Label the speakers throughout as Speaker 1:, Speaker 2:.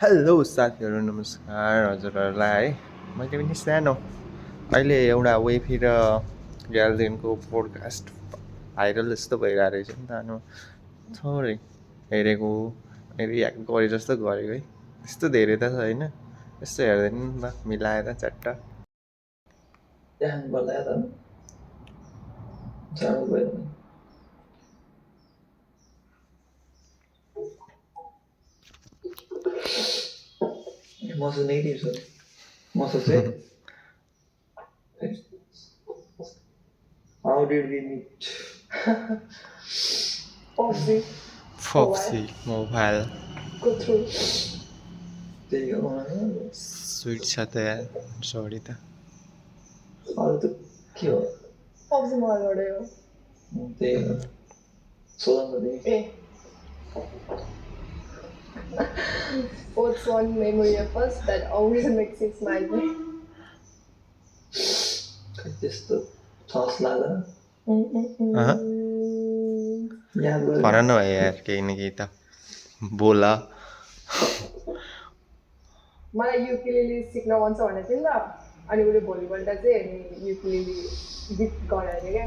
Speaker 1: Hello साथीहरू नमस्कार हजुरहरूलाई है मैले पनि सानो अहिले एउटा वेफी र ग्यालदेनको पोडकास्ट भाइरल जस्तो भइरहेको रहेछ नि त अनि थोरै हेरेको रियाक्ट गरे जस्तो गरेको है त्यस्तो धेरै त छैन यस्तो हेर्दैन नि त मिलाएर चट्ट
Speaker 2: त्यहाँ गर्दा त जानु गयो मसो नेगेटिभ छ मसो चाहिँ How did we meet?
Speaker 3: Obviously,
Speaker 1: फक्सी मोबाइल
Speaker 3: go through.
Speaker 2: त्यही हो अरू
Speaker 1: स्विट छ त यार सरी त
Speaker 2: त के हो
Speaker 3: Obviously, मलाई हो
Speaker 2: त्यही हो सोध्नु त
Speaker 3: ए What's one memory of us that always makes you smile?
Speaker 2: खै त्यस्तो ठस लाग्दैन याद
Speaker 1: भन न भाइ यार केही न केही त बोला
Speaker 3: मलाई युकुलेली सिक्न मन छ भनेको थिएँ नि त अनि उसले भोलिपल्ट चाहिँ अनि युकुलेली गिफ्ट गरायो क्या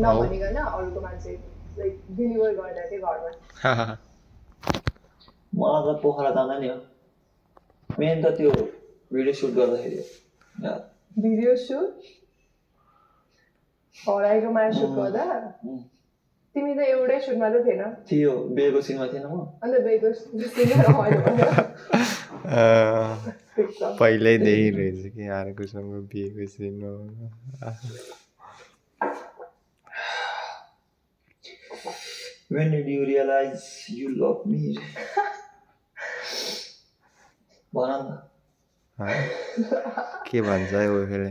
Speaker 3: नभनिकन अरूको मान्छे लाइक डेलिभर गर्दा चाहिँ घरमा
Speaker 2: मलाई त पोखरा जाँदा नि हो मेन त त्यो भिडियो सुट गर्दाखेरि हो
Speaker 3: भिडियो सुट हराएको माया सुट गर्दा तिमी त एउटै सुटमा त थिएन
Speaker 2: थियो बेको सिनमा थिएन म
Speaker 3: अन्त बेको सिनमा रमाइलो भयो
Speaker 1: पहिल्यैदेखि रहेछ कि अर्कोसँग बिहेको scene
Speaker 2: When did you realize you love me? भन न
Speaker 1: के भन्छ है वेफीले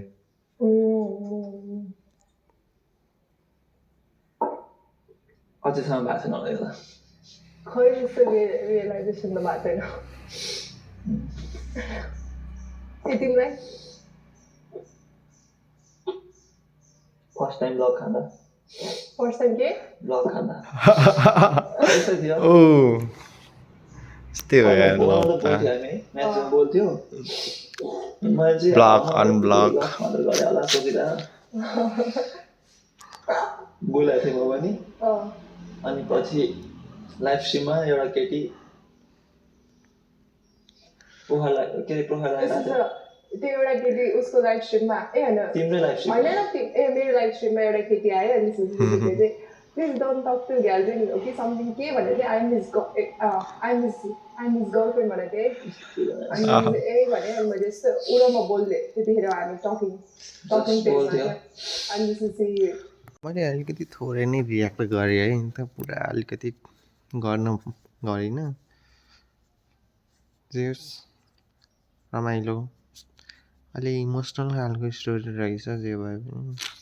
Speaker 2: अझैसम्म भएको छैन होला यो त
Speaker 3: खै त्यस्तो रियलाइजेसन त भएको छैन ए तिमीलाई
Speaker 2: फर्स्ट टाइम ब्लग खाँदा
Speaker 3: फर्स्ट टाइम के
Speaker 2: ब्लग खाँदा त्यस्तै थियो
Speaker 1: ओ यस्तै हो यार
Speaker 2: बोल्न
Speaker 1: लभ
Speaker 2: त बोल्थ्यो हामी म्याक्सिमम बोल्थ्यो मैले चाहिँ
Speaker 1: ब्लग अनब्लग
Speaker 2: मात्र गरेँ होला सोचिरहेको बोलाएको थिएँ म पनि अनि पछि लाइभ स्ट्रिममा एउटा केटी प्रोफाइल के अरे प्रोफाइल लगाइरहेको थियो
Speaker 3: त्यो एउटा केटी उसको लाइभ स्ट्रिममा ए होइन
Speaker 2: तिम्रै लाइभ स्ट्रिम
Speaker 3: होइन ए मेरो लाइभ स्ट्रिममा एउटा केटी आयो अनि सुशीलले चाहिँ प्लिज डोन्ट टक टु ग्यालरिन हो कि समथिङ के भनेर चाहिँ आइएम हिज गर्लफ्रेन्ड भनेको थिएँ अनि ए भने अनि मैले यस्तो ऊ र म बोल्दै त्यतिखेर हामी टकिङ
Speaker 2: बोल्थ्यो
Speaker 3: अनि त्यसपछि
Speaker 1: मैले अलिकति थोरै नै रियाक्ट गरेँ है त पुरा अलिकति गर्न गरिनँ जे रमाइलो अलि इमोसनल खालको स्टोरी रहेछ जे भए पनि